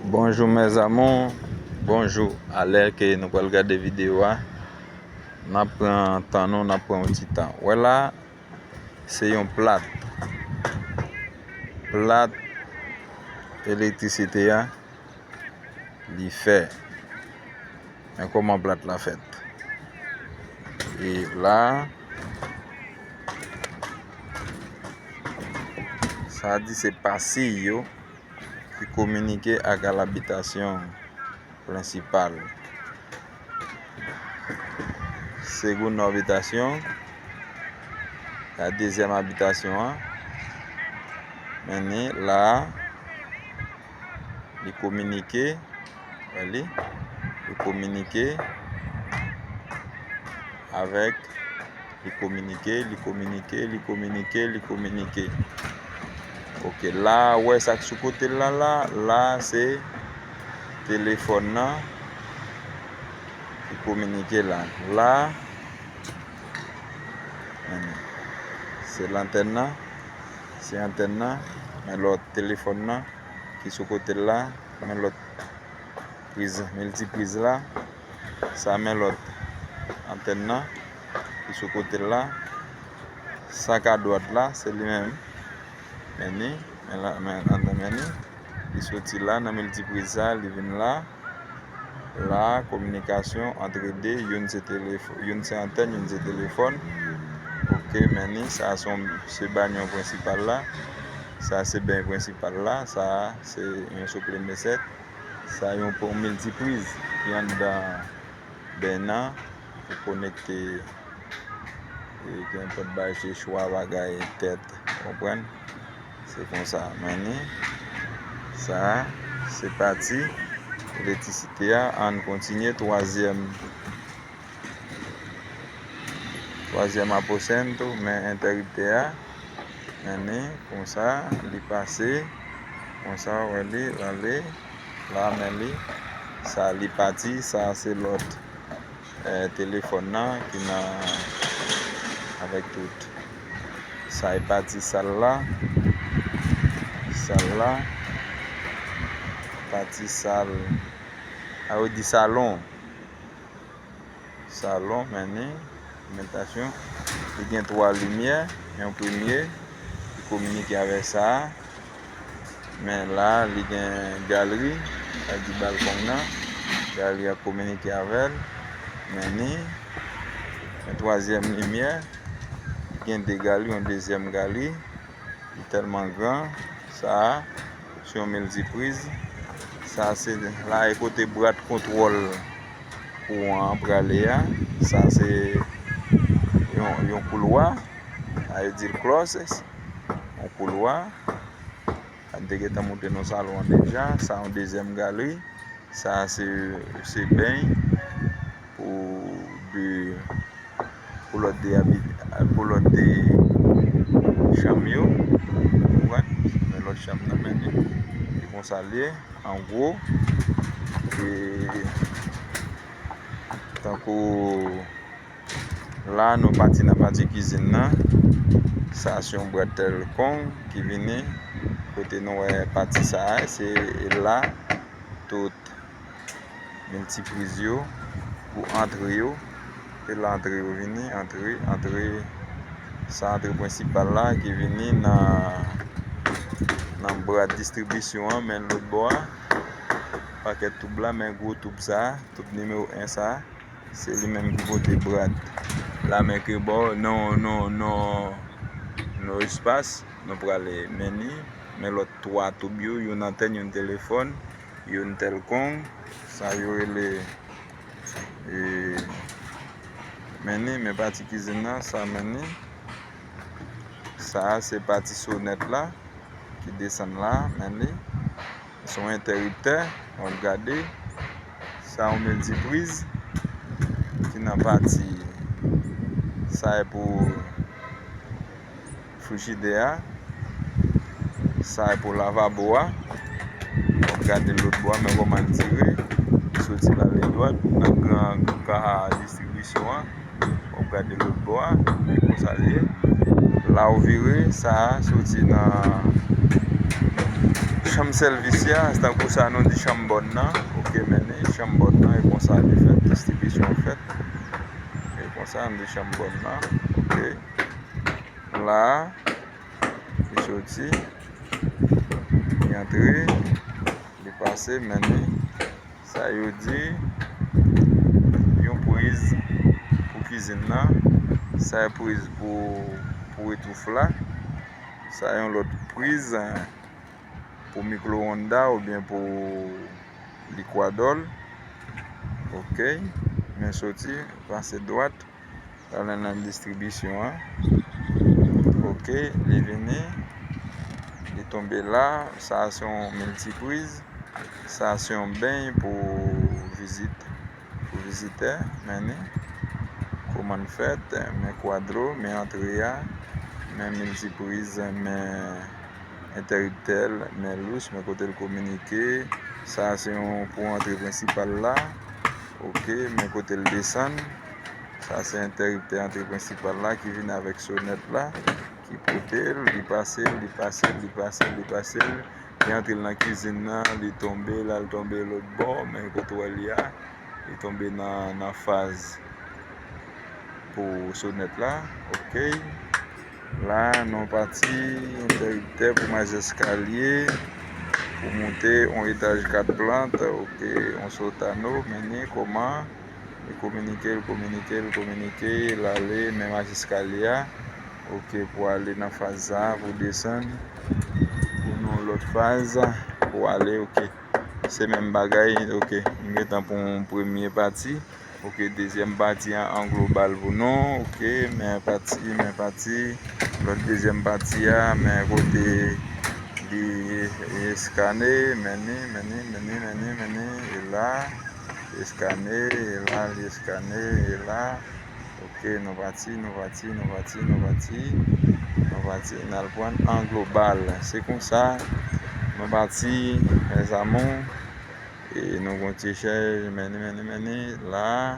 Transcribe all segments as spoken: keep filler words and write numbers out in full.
Bonjou mes amours, bonjou. Alè ke nou pral gade videyo a, n ap pran tan nou, n ap pran yon ti tan. Wè la, se yon plat. Plat elektrisite a, li fè. Men kòman plat la fèt? E la, sa di se pasiy yo ki kominike ak labitasyon prensipal. Segonn abitasyon, la dezyèm abitasyon an, men ni la, li kominike, wè li, li kominike avèk, li kominike, li kominike, li kominike, li kominike. Ok, la, wè sa k sou kote l la, la, la, se telefòn nan ki kominike la. La, se lantèn nan, se antèn nan, men lòt telefòn nan ki sou kote l la, men lòt priz, miltipriz la, sa men lòt antèn nan ki sou kote l la, sa k adwat la, se li menm, men ni, men la, men, men ni, li soti la nan miltipriz sa, li vin la, la, kominikasyon antre de, youn se telefò-, youn se antèn, youn se telefòn. Ok, men ni, sa se yon, se banyon prensipal la, sa se beny prensipal la, sa se yon souple mesèt, sa yon pon miltipriz ki anndan beny nan pou konekte, e, kenpòt bagay, se chwa bagay tèt, konprann? Se konsa, men ni, sa, se pati elektrisite a, ann kontinye twazyèm, twazyèm aposento, men entèriptè a, men ni, konsa, li pase, konsa, wè li, rale, la, men li, sa, li pati, sa, se lòt, eh, telefòn nan ki nan, avèk tout. Sa e pati sal la. Sal la. Pati sal. Sa vle di salon. Salon, men ni, alimantasyon. Li gen twa limyè. Yon premye, ki kominike avèk sa a. Men la, li gen galri, sa di balkon nan. Galri a kominike avè l. Men ni, men twazyèm limyè, gen de galri, yon dezyèm galri. Li tèlman gran, sa a, se yon miltipriz. Sa se la e kote brat kontwòl kouran an prale a. Sa se yon, yon koulwa. Sa yo di l closet, yon koulwa. M te gentan montre nou salon an deja. Sa yon dezyèm galri. Sa se, se beny pou de, pou lòt de abit-, pou lòt de chanm yo. Ou konprann? Men lòt chanm nan, men li, li konsa l ye, an gwo. E tankou la, nou pati nan pati kizin nan. Sa se yon bwat tèlkon ki vini. Kote nou wè pati sa a, se la tout miltipriz yo pou antre yo. Se la antre yo vini, antre, antre. Sa antre prensipal la ki vini nan, nan bwat distribisyon an, men lòt bò a, pakèt toub la, men gwo toub sa a, toub nimewo en sa a. Se li menm ki pote brat la, men ke ba w non, non, non, non espas, nou prale men ni, men lòt twa toub yo, youn antèn, youn telefòn, youn tèlkon, sa yo rele, e, men ni, men pati kizin nan, sa men ni. Sa a se pati sonèt la ki desann la, men li. Se yon entèriptè, w ap gade. Sa yon miltipriz ki nan pati. Sa e pou frijidè a. Sa e pou lavabo a. W ap gade lòt bò a, men kòman l tire. Soti l ale dwat nan gran kaha distribisyon an. W ap gade lòt bò a, konsa l ye. La w vire, sa a soti nan, Chanm sèvis ya, tankou sa nou di chanm bòn nan. Ok, men ni chanm bòn nan, e konsa li fèt, distribisyon fèt. E konsa nou di chanm bòn nan. Ok. La, li soti, li antre, li pase, men ni sa yo di yon priz pou kizin nan, sa yon priz pou, pou retouf la, sa yon lòt priz pou miklo-onda oubyen pou likwadòl. Ok, men soti, pase dwat, pral nan distribisyon an. Ok, li vini, li tonbe la, sa se yon miltipriz, sa se yon beny pou vizit, pou vizitè, men ni kòman l fèt, men kwadro, men antre a, men miltipriz, men entèriptè, men lous, men kote l kominike. Sa se yon pou antre prensipal la. Ok, men kote l desann. Sa se entèriptè antre prensipal la ki vin avèk sonèt la, ki pote l, li pase l, li pase l, li pase l, li pase l. Li antre l nan kizin nan, li tonbe, l al tonbe lòt bò, men kote w wè li a, li tonbe nan, nan faz pou sonèt la. Ok. La, nou pati entèriptè pou mache eskalye, pou moute yon etaj kat plant, ok, yon sotano, men ni kòman, li kominike, li kominike, li kominike, l ale, men mache eskalye a, ok, pou ale nan faz sa, pou desann, pou nan lòt faz, pou ale, ok. Se menm bagay, ok, m gentan pou yon premye pati. Ok, dezyèm pati a an global pou nou. Ok, men pati, men pati. Lòt dezyèm pati a, men kote li eskane, men ni, men ni, men ni, men ni, men ni, e la, eskane, e la, li eskane, e la. Ok, nou pati, nou pati, nou pati, nou pati. Nou pati, n al pran an global. Se konsa, nou pati, mes amours. E nou gon ti echèj, men ni, men ni, men ni, la,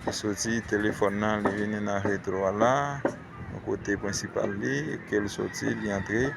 li soti telefòn nan, li vini nan retro a la, nan kote prensipal li, ke l soti, li antre,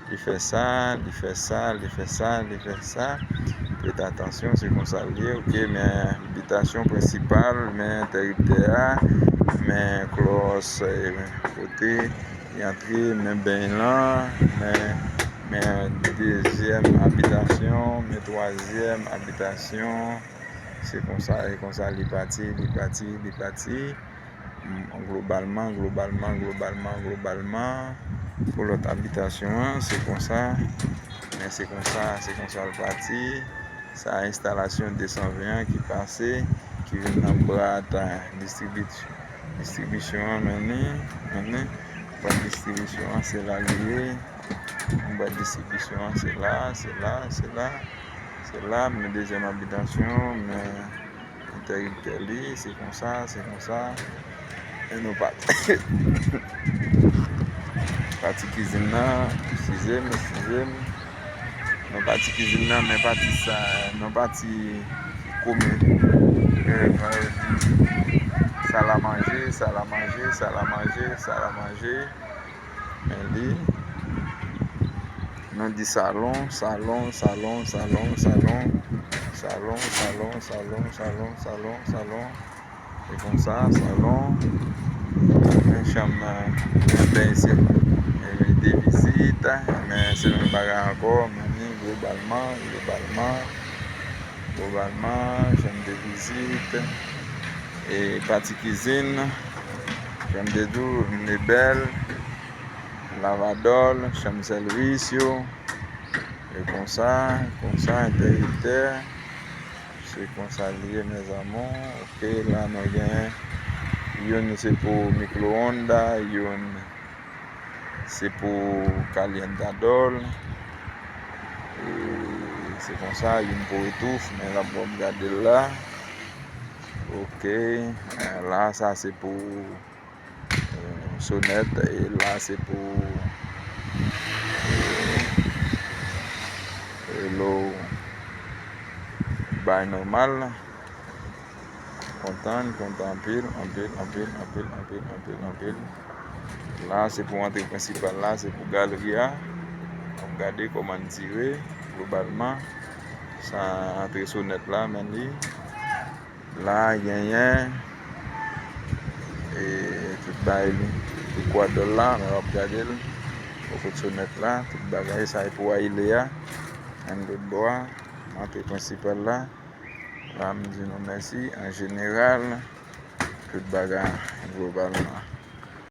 li fè sa, li fè sa, li fè sa, li fè sa. Prete atansyon, se konsa l ye, ok, men bitasyon prensipal, men entèriptè a, men klòch, eh, kote, li antre, men beny lan, men, men dezyèm abitasyon, men twazyèm abitasyon. Se konsa, e konsa li pati, li pati, li pati. Mm, globalman, globalman, globalman, globalman. Pou lòt abitasyon an, se konsa. Men se konsa, se konsa l pati. Sa enstalasyon de san ven an ki pase, ki vin nan bwat, eh, distribi-, distribisyon an, men ni, men ni. Bwat distribisyon an, se la li ye. Bwat distribisyon an, se la, se la, se la. Se la, men dezyèm abitasyon, men entèriptè li, se konsa, se konsa. E nou pati. Pati kizin nan, eskize m, eskize m. Nou pati kizin nan, men pati sa, nou pati kome, eh, sal a manje, sal a manje, sal a manje, sal a manje. Men li, nou di salon, salon, salon, salon, salon. Salon, salon, salon, salon, salon, salon. E konsa, salon. Men chanm, eh, men beny se, eh, de vizit, men se menm bagay ankò, men ni globalman, globalman, globalman, chanm de vizit, e pati kizin, jan m te di w, mebèl, lavadòl, chanm sèvis yo, e konsa, konsa, entèriptè, se konsa l ye, mes amours. Ok, la nou gen youn se pou miklo-onda, youn se pou kalyantadòl. E se konsa, youn pou retouf, men l ap bon gade l la. Ok, la sa se pou, eh, sonèt, e la se pou, eh, eh, lo bay nòmal. Kontan, kontan anpil, anpil, anpil. La, se pou antre prensipal la, se pou galeri a. N ap gade kòman n tire. Globalman, sa antre sonèt la, men li la genyen e tout bay li, tout kwadòl la, men w ap gade l, bò kot sonèt la, tout bagay sa e pou aile a, menm lòt bò a, antre prensipal la, la m di nou mèsi an jeneral, tout bagay globalman.